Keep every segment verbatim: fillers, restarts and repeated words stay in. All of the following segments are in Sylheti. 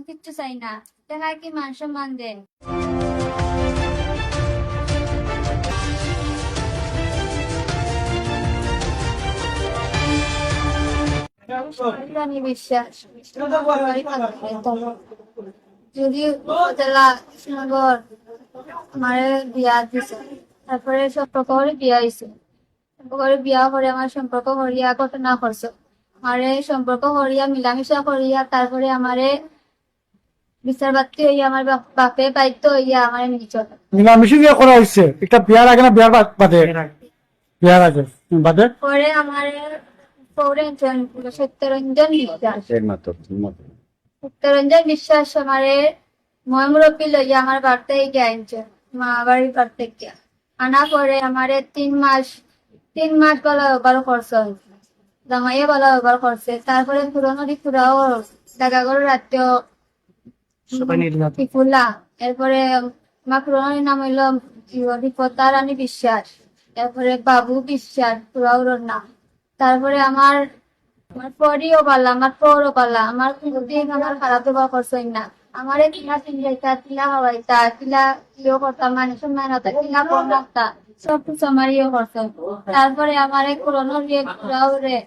কিচ্ছু চাই না। টেকায় কি মান সম্মান দেয়? আমি বিশ্বাস, যদি উপজেলা কৃষ্ণনগর আমারে বিয়া দিছে, তারপরে সম্পর্ক করে বিয়া হইছে। সম্পর্ক করে বিয়া করে আমার সম্পর্ক করিয়া ঘটনা করছে। আমারে সম্পর্ক করিয়া মিলামিশা করিয়া তারপরে আমারে বিচার বাত্তি হইয়া আমার বাপ-, বাপে বাধ্য হইয়া আমারে নিয়ে চলে। মিলামিশা যে করা হইছে, এটা বিয়ার আগে না বিয়ার বা-, বাদে? বিয়ার আগে। হুম, বাদে? পরে আমারে পরে আনছেন সত্যরঞ্জন বিশ্বাস। একমাত্র, একমাত্র। সত্যরঞ্জন বিশ্বাস আমারে ময় মুরব্বী লইয়া আমার বাড়িতে গিয়া আনছে, মা বাড়ির বাড়িতে গিয়া। আনা পরে আমারে তিন মাস, তিন মাস ভালো ব্যবহার করছে, জামাইয়ে ভালো ব্যবহার করছে। তারপরে পুরনো দি পুরাও জাগা ঘর রাত্রেও সবাই নিয়ে দিলাম। ত্রিপুলা। এরপরে মা পুরনো নাম হইল ইয়ে, বিপদা রানী বিশ্বাস। এরপরে বাবু বিশ্বাস, পুরাউরর নাম। তারপরে আমার, আমার পরিও বালা, আমার পরও বালা, আমার কোনোদিন আমার খারাপ ব্যবহার করছইন না। আমারে কিলা পিন্ধাইতা, কিলা খাওয়াইতা, কিলা ইয়ে করতা, মানে সম্মান হতা, কিলা কম রাখতা, সব কিছু আমার ইয়ে করছইন। তারপরে আমারে পুরনো রে পুরাউরে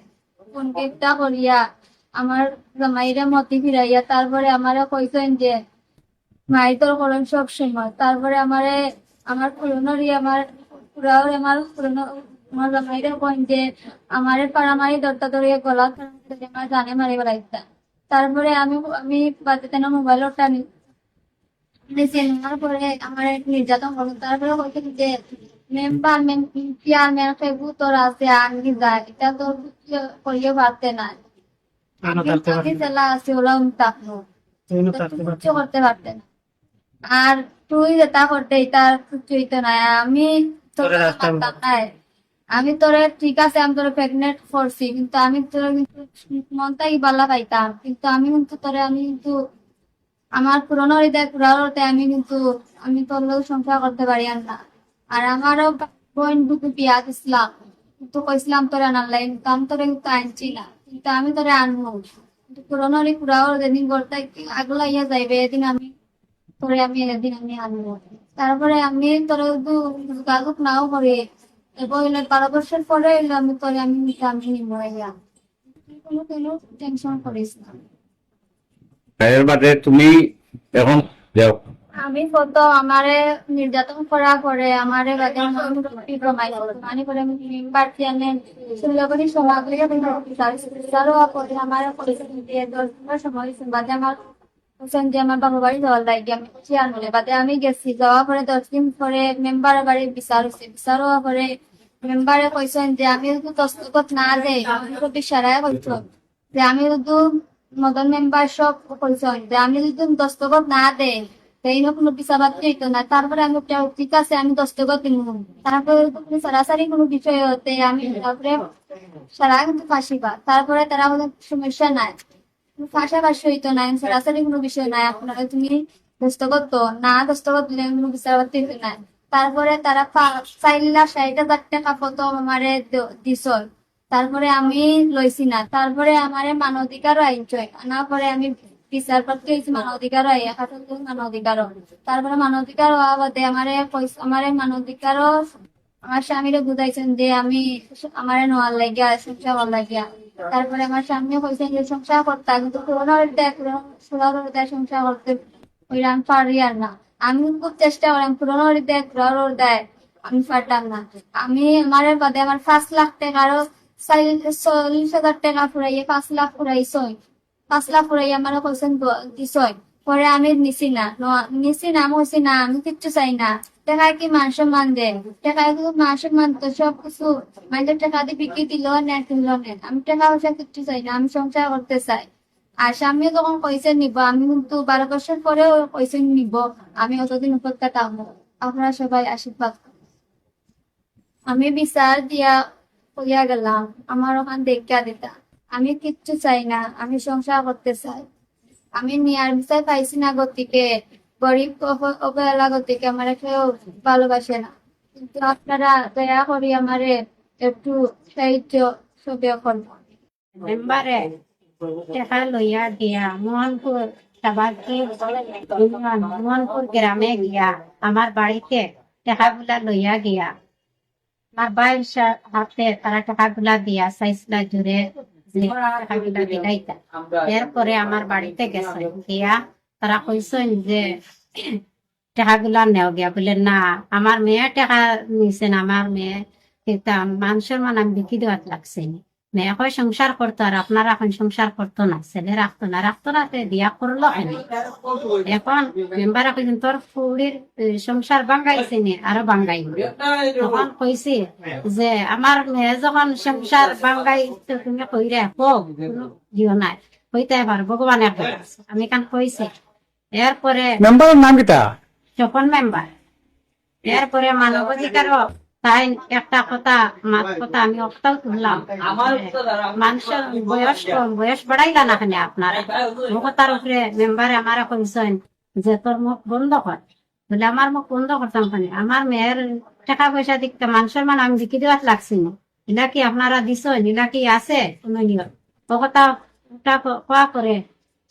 কোন একটা করিয়া আমার জামাইরে মতি ফিরাইয়া তারপরে আমারে কইছইন যে মাই তোর করইন সব সময়। তারপরে আমারে, আমার পুরনো রি-, আমার পুরাও আমার পুরনো, আমার জামাইরে কইন যে আমারে পাড়ামারি দরতা ধরিয়া গলা ধরে আমার জানে মারি বেড়াইতা। তারপরে আমি, আমি বাদে তেন মোবাইল ওটা নি-, নিছি, নেওয়ার পরে আমারে নির্যাতন করইন। তারপরে কইছে যে মেম্বার, মেম-, চেয়ারম্যান, কেবু তোর আছে, আনবি যা, এটা তোর কিছু করিয়ে পারতে না। কেন আমি থাকতে পারবে? জেলা আছি, ওরাও থাকবো। তুই না তো থাকতে তুই পারবি? কিচ্ছু করতে পারতে না। আর তুই যেটা করতে, এটা আর কিচ্ছু হইতো না। আমি তোর তোরে কথা রাস্তায় মানতাম না। আমি তোরে, ঠিক আছে, আমি তোরে প্রেগনেন্ট করছি, কিন্তু আমি তোরে কিন্তু মনটাই বালা পাইতাম, কিন্তু আমি কিন্তু তোরে, আমি কিন্তু আমার পুরনো হৃদয় পুরানোতে আমি কিন্তু, আমি তোর লগে সংসার করতে পারি আর না। আর আমারও বোন দুটো বিয়া দিছিলাম, কিন্তু কইছিলাম তোরে আনার লাগি, কিন্তু আমি তোরে কিন্তু আনছি না, কিন্তু আমি তোরে আনবো। কিন্তু পুরনো হৃদয় পুরাও যেদিন ঘরটা আগলাইয়া যাইবে, এদিন আমি তোরে, আমি এদিন আমি আনবো। তারপরে আমি তোরে যদি যোগাযোগ নাও করি, এবার হইলে বারো বছর পরে হইলে আমি তোরে আমি, আমি নিবো ইয়া। তুই কোনো, কোনো টেনশন করিস না। এর বাদে তুমি এখন যাও। আমি প্রথম আমারে নির্যাতন করা করে, আমারে বাদে আমার মুরব্বি জমাই করে, মানে করে আমি মেম্বার চেয়ারম্যান, সুন্দরবনী সমাজে বিচার, বিচারও করে, আমারে কইছে যে দশ দিনের সময় হয়েছে, বাদে আমার কইছেন যে আমার বাবার বাড়ি যাওয়ার লাগি আমি চেয়ারম্যান বলে, বাদে আমি গেছি, যাওয়ার পরে দশ দিন পরে মেম্বার বাড়ি বিচার হয়েছে, বিচার হওয়ার পরে মেম্বারে কইছেন যে আমি যদি দস্তখত না দেই, আমি তো বিশারায় কইছেন যে আমি যদি মদন মেম্বার সব কইছেন যে আমি যদি দস্তখত না দেই, তাই না কোনো বিচার বাদ হইতো না। তারপরে আমি উঠে, ঠিক আছে, আমি দস্তখত দিব। তারপরে তো কোনো সারাসারি কোনো বিষয় হতে আমি তারপরে সারা কিন্তু ফাঁসি বা তারপরে তারা বলে সমস্যা নাই, কোনো ফাঁসাফাঁসি হইতো না, সরাসরি কোনো বিষয় নাই। আপনারা তুমি দস্তখত তো না, দস্তখত দিলে কোনো বিচার করতে হইতো না। তারপরে তারা পা-, চার লাখ ষাট হাজার টাকা প্রথম আমারে দ-, দিছইন। তারপরে আমি লইছি না, তারপরে আমারে মানবাধিকারও আনছইন, আনার পরে আমি বিচার প্রার্থী হয়েছি মানবাধিকারও, আইয়া খাটল মানবাধিকারও। তারপরে মানবাধিকার হওয়া বাদে আমারে কইস-, আমারে মানবাধিকারও আমার স্বামীরে বুঝাইছেন যে আমি আমারে নেওয়ার লাগিয়া, সংসার করার লাগিয়া। তারপরে আমার স্বামীও কইছেন যে সংসার করতা, কিন্তু পুরনো হইতে পুরনো সুরা হইতে সংসার করতে হইলে আমি পারি আর না। আমি খুব চেষ্টা করাম পুরনো হইতে পুরনো হইতে আমি পারতাম না। আমি আমার বাদে আমার পাঁচ লাখ টাকারও চাল-, চল্লিশ হাজার টাকা ফুরাইয়ে পাঁচ লাখ ফুরাইছইন। পাঁচ লাখ ফুরাইয়া আমারে কইছেন দ-, দিছইন। পরে আমি নিছি না, ন-, নিছি না, আমি কইছি না, আমি কিচ্ছু চাই না। টেকায় কি মান সম্মান দেয়? টেকায় কি মান সম্মান তো সব কিছু, মানে টেকা দিয়ে বিক্রি দিল না, কিনল না। আমি টেকা পয়সা কিচ্ছু চাই না, আমি সংসার করতে চাই। আর স্বামীও যখন কইছে নিব, আমি কিন্তু বারো বছর পরেও কইছে নিব, আমি অতদিন অপেক্ষা থাকবো। আপনারা সবাই আশীর্বাদ করুন। আমি বিচার দিয়া কইয়া গেলাম, আমার ওখান দেখিয়া দিতা। আমি কিচ্ছু চাই না, আমি সংসার করতে চাই। আমি নিয়ার বিচার পাইছি না গতিকে, গরিব অব-, অবহেলা গতিকে আমার কেউ ভালোবাসে না। কিন্তু আপনারা দয়া করি আমারে একটু সাহায্য সবে করুন। মেম্বারে টেকা লইয়া দিয়া মোহনপুর সাবালপুর ইউনিয়ন মোহনপুর গ্রামে গিয়া আমার বাড়িতে টেকাগুলা লইয়া গিয়া আমার ভাইর সা-, হাতে তারা টেকাগুলা দিয়া চাইছিলা জোরে যে টেকাগুলা দিলাইতা। এরপরে আমার বাড়িতে গেছে, গিয়া তারা কইছইন যে টেকাগুলা নেও গিয়া। বলে, "না, আমার মেয়ে টেকা নিছে না, আমার মেয়ে কিতা মান সম্মান আমি বিকি দেওয়াত লাগছে নি।" মেয়ে কয় সংসার করতো, আর আপনারা এখন সংসার করতো না, ছেলে রাখতো না, রাখতো না, তে বিয়া করলো কেনে? এখন মেম্বারে কইছইন, "তোর ফুড়ির, এ, সংসার ভাঙ্গাইছে নি, আরো ভাঙ্গাইবো।" তখন কইছি যে, "আমার মেয়ে যখন সংসার ভাঙ্গাই, তো তুমি কইরে, কও, কোনো দিও নাই, কইতে পারো, ভগবান একজন আছে।" আমি কান কইছি। এরপরে মেম্বারর নাম কিতা? স্বপন মেম্বার। এরপরে মানবাধিকারও তাই একটা কথা, মাত কথা আমি অকটাও তুললাম। মানুষর বয়স কম, বয়স বাড়াইলা না কেনে আপনারা? ও কথার উপরে মেম্বারে আমারে কইছইন যে, "তোর মুখ বন্ধ কর।" বলে, "আমার মুখ বন্ধ করতাম কেনে? আমার মেয়ের টেকা পয়সা দিকতে মান সম্মান আমি বিকি দেওয়াত লাগছি না। ইলা কি আপনারা দিছইন? ইলা কি আছে কোনো নিয়ম?" ও কথা উল্টা ক-, কোয়া করে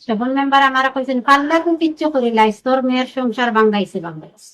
স্বপন মেম্বার আমারে কইছইন, "পারলে তুই কিচ্ছু করিলাইস, তোর মেয়ের সংসার ভাঙ্গাইছে, ভাঙ্গাইছে।"